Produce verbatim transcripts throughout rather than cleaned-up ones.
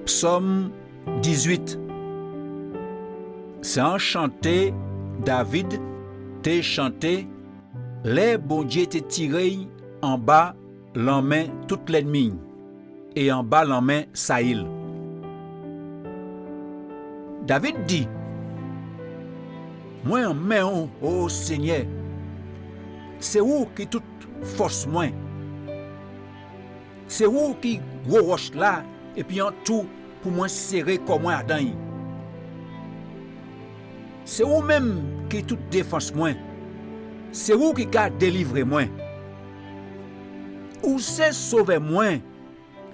Psòm dizuit. Sé an chanté David té chanté lè Bondié té tiré'y anba lanmen tout lènmi'y é anba lanmen Sayil. David di: Mwen enmen ou, o Senyè, sé ou ki tout fòs mwen. Sé ou ki gwo wòch-la, épi an tou pou mwen séré kò mwen adan'y. Sé ou menm ki tout défans mwen. Sé ou ki ka délivré mwen. Ou sé Sovè mwen.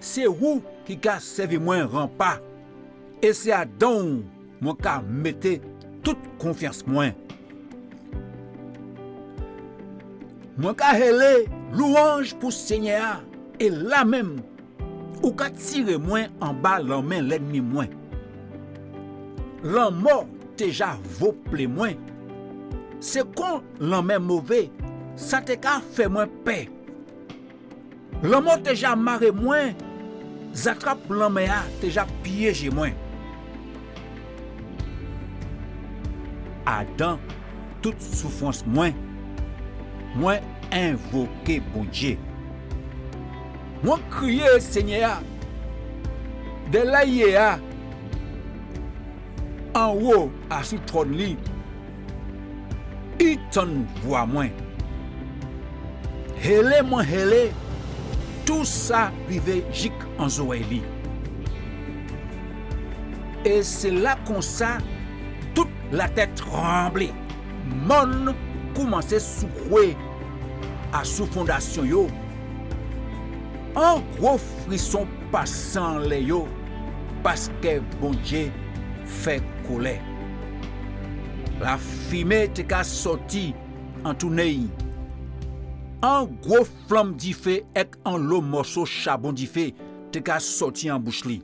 Sé ou ki ka sèvi mwen ranpa. É sé adan ou mwen ka mété tout konfians mwen. Mwen ka hélé lwanj pou Senyè-a, é la menm, ou ka tiré mwen anba lanmen lènmi mwen. Lanmò té ja voplé mwen. Sé kon lanmè mové, sa té ka fè mwen pè. Lanmò té ja maré mwen, zatrap lanmè-a té ja piéjé mwen. Adan tout soufrans mwen, mwen envoké Bondié. Mwen kriyé Senyè-a dè la i yé a, anwo asou twòn li. I tann vwa mwen. Hélé mwen hélé, tou sa rivé jik an zorèy li. É sé la konsa tout latè tranblé, mòn koumansé soukwé asou fondasion yo. An gwo frison pasé anlè yo, paskè Bondié fè kolè. Lafimé té ka sòti an tou né'y. An gwo flanm difé èk anlo mòso chabon difé té ka sòti an bouch li.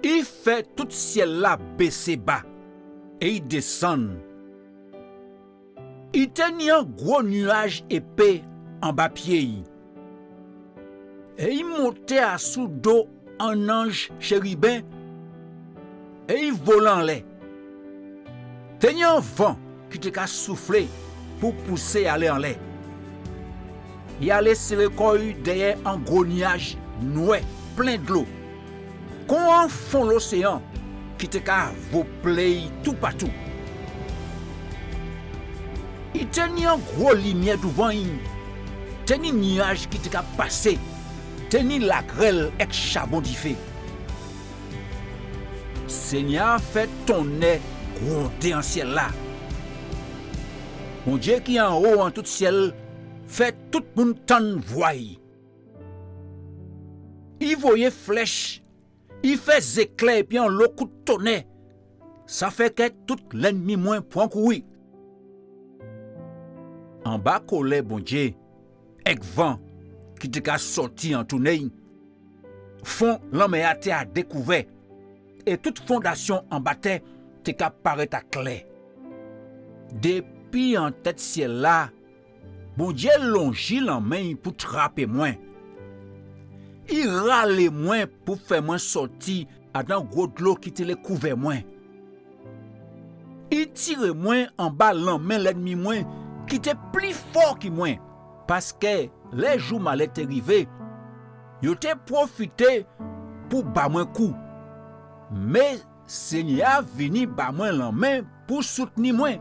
I fè tout sièl-la bésé ba é i désann. I té ni an gwo niaj épé anba pié'y. É i monté asou do an anj chériben, é i volé anlè. Té ni an van ki té ka souflé pou pousé'y alé anlè. I alé séré kò'y dèyè an gwo niaj nwè plen dlo, kon an fon loséan ki té ka voplé'y toupatou. I té ni an gwo limiè douvan'y, té ni niaj ki té ka pasé, té ni lagrèl èk chabon difé. Senyè-a fè tonnè gwondé an sièl-la. Bondié ki anwo an tout sièl fè tout moun tann vwa'y. I voyé flèch, i fè zéklè épi anlo kout tonnè. Sa fè kè tout lènmi mwen pran kouri. Anba kolè Bondié, èk van ki té ka sòti an tou né'y, fon lanmè-a té a dékouvè, é tout fondasion anba tè té ka parèt aklè. Dépi an tèt sièl-la, Bondié lonji lanmen'y pou trapé mwen. I ralé mwen pou fè mwen sòti adan gwo dlo ki té lé kouvè mwen. I tiré mwen anba lanmen lènmi mwen ki té pli fò ki mwen, paskè lè jou malè té rivé, yo té pwofité pou ba mwen kou. Mé Senyè-a vini ba mwen lanmen pou soutni mwen.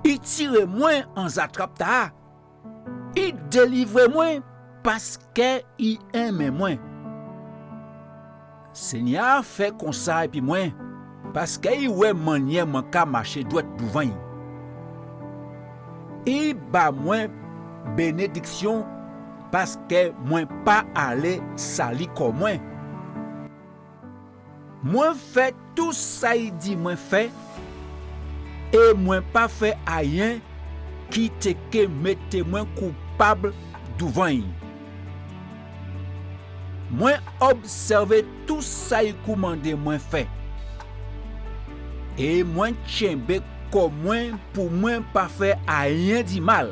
I tiré mwen an zatrap ta-a. I délivré mwen paskè i enmen mwen. Senyè-a fè konsa épi mwen, paskè i wè manniè mwen ka maché dwèt douvan'y. I ba mwen bénédiksion paskè mwen pa alé sali kò mwen. Mwen fè tou sa i di mwen fè, é mwen pa fè ayen ki té ké mété mwen koupab douvan'y. Mwen obsèvé tou sa i koumandé mwen fè, é mwen tjenbé kò mwen pou mwen pa fè ayen di mal.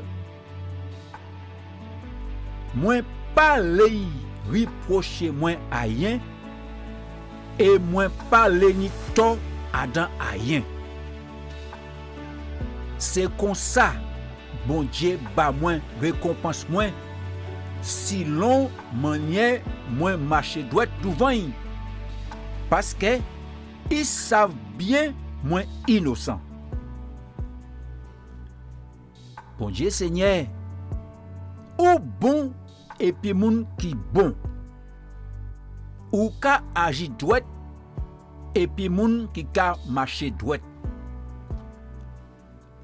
Mwen pa lé'y ripwoché mwen ayen, é mwen pa lé ni tò adan ayen. Sé konsa Bondié ba mwen rékonpans mwen silon manniè mwen maché dwet douvan'y, paské i sav bien mwen inosan. Bondié Senyè, ou bon épi moun ki bon. Ou ka aji dwet épi moun ki ka maché dwet.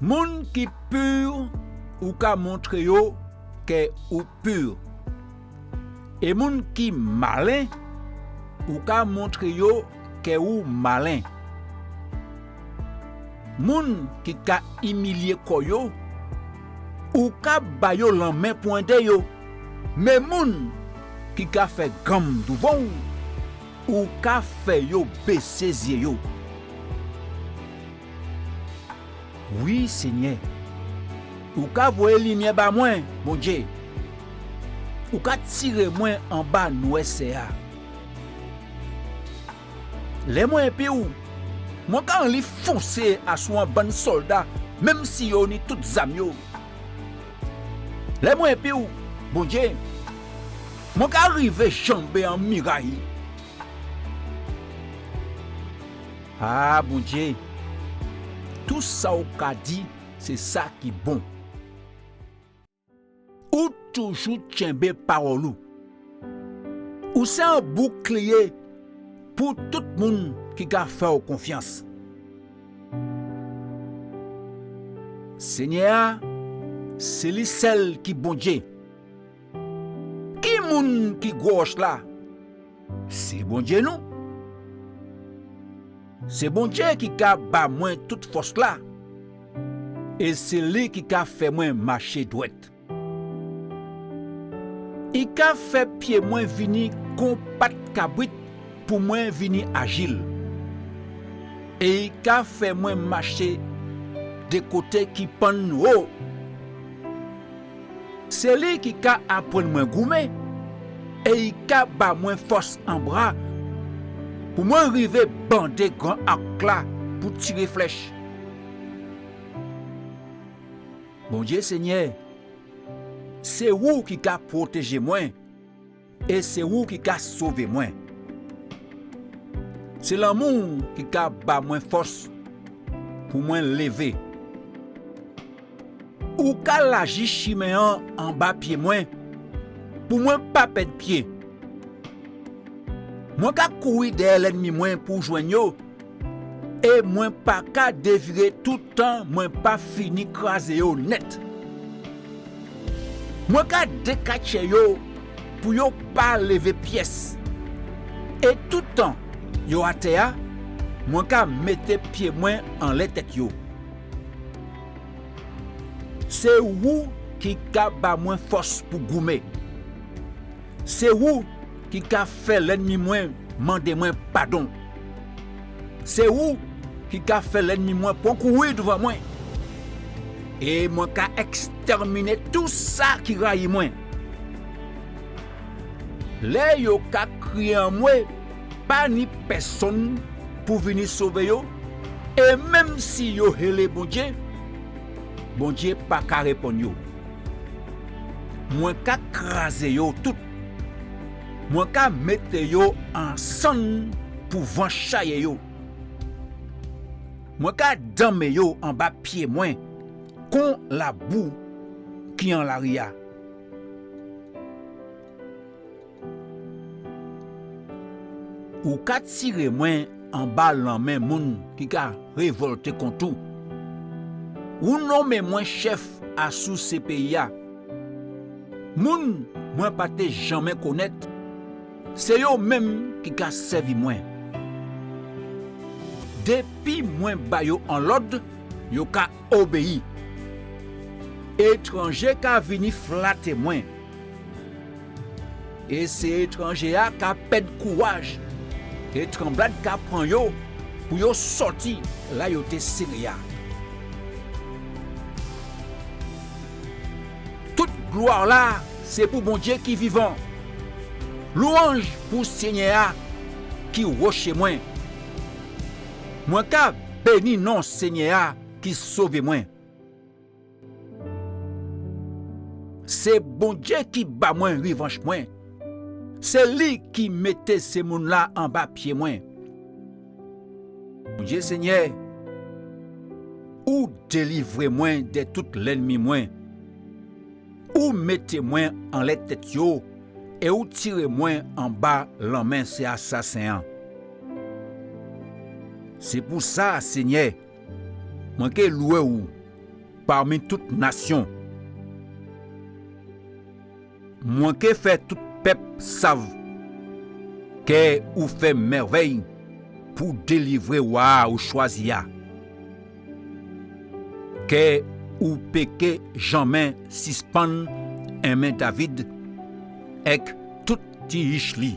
Moun ki pi, ou ka montré yo ke ou pi. É moun ki malen, ou ka montré yo ke ou malen. Moun ki ka imilié kò yo, ou ka ba yo lanmen pou endé yo. Men moun ki ka fè ganm douvan'w, ou ka fè yo bésé zié yo. Wi, Senyè, ou ka voyé limiè ba mwen, Bondié. Ou ka tiré mwen anba nwèsè-a. Lè mwen épi'w, mwen ka anni fonsé asou an bann sòlda, menm si yo ni tout zam yo. Lè mwen épi'w, Bondié, mwen ka rivé janbé an miray. A Bondié, tou sa ou ka di, sé sa ki bon. Ou toujou tjenbé pawol ou. Ou sé an bouklié pou tout moun ki ka fè'w konfians. Senyè-a, sé li sel ki Bondié. Ki moun ki gwo woch-la? Sé Bondié nou. Sé Bondié ki ka ba mwen tout fos-la, é sé li ki ka fè mwen maché dwet. I ka fè pié mwen vini kon pat kabrit pou mwen vini ajil, é i ka fè mwen maché dé koté ki pann wo. Sé li ki ka aprann mwen goumen, é i ka ba mwen fos an bra pou mwen rivé bandé gran ak-la pou tiré flech. Bondié Senyè, sé ou ki ka pwotéjé mwen, é sé ou ki ka sové mwen. Sé lanmou'w ki ka ba mwen fos pou mwen lévé. Ou ka laji chimen-an anba pié mwen, pou mwen pa ped pié. Mwen ka kouri dèyè lènmi mwen pou jwenn yo, é mwen pa ka déviré toutan mwen pa fini krazé yo net. Mwen ka dékatjé yo pou yo pa lévé pies. É toutan yo atè-a, mwen ka mété pié mwen anlè tet yo. Sé ou ki ka ba mwen fos pou goumen. Sé ou ki ka fè lènmi mwen mandé mwen padon. Sé ou ki ka fè lènmi mwen pran kouri douvan mwen. É mwen ka ekstèminé tou sa ki rayi mwen. Lè yo ka kriyé anmwé, pa ni pèsonn pou vini sové yo, é menm si yo hélé Bondié, Bondié pa ka réponn yo. Mwen ka krazé yo tout. Mwen ka mété yo an sann pou van chayé yo. Mwen ka danmé yo anba pié mwen kon labou ki an lari a. Ou ka tiré mwen anba lanmen moun ki ka révolté kont ou. Ou nonmen mwen chef asou sé péyi-a. Moun mwen pa té janmen konnet, sé yo menm ki ka sèvi mwen. Dépi mwen ba yo an lod, yo ka obéyi. Étranjé ka vini flaté mwen. É sé étranjé-a ka ped kouraj. É tranblad ka pran yo pou yo sòti la yo té séré a. Tout glwa-la sé pou Bondié ki vivan. Lwanj pou Senyè a ki woché mwen. Mwen ka béni non Senyè a ki sové mwen. Sé Bondié ki ba mwen rivanj mwen. Sé li ki mété sé moun-la anba pié mwen. Bondié Senyè, ou délivré mwen dè tout lènmi mwen. Ou mété mwen anlè tèt yo, é ou tiré mwen anba lanmen sé asasen-an. Sé pou sa, Senyè, mwen ké lwé ou pami tout nasion. Mwen ké fè tout pèp sav kè ou fè mèvèy pou délivré wa ou chwazi a. Kè ou péké janmen sispann enmen David èk tout ti yich li.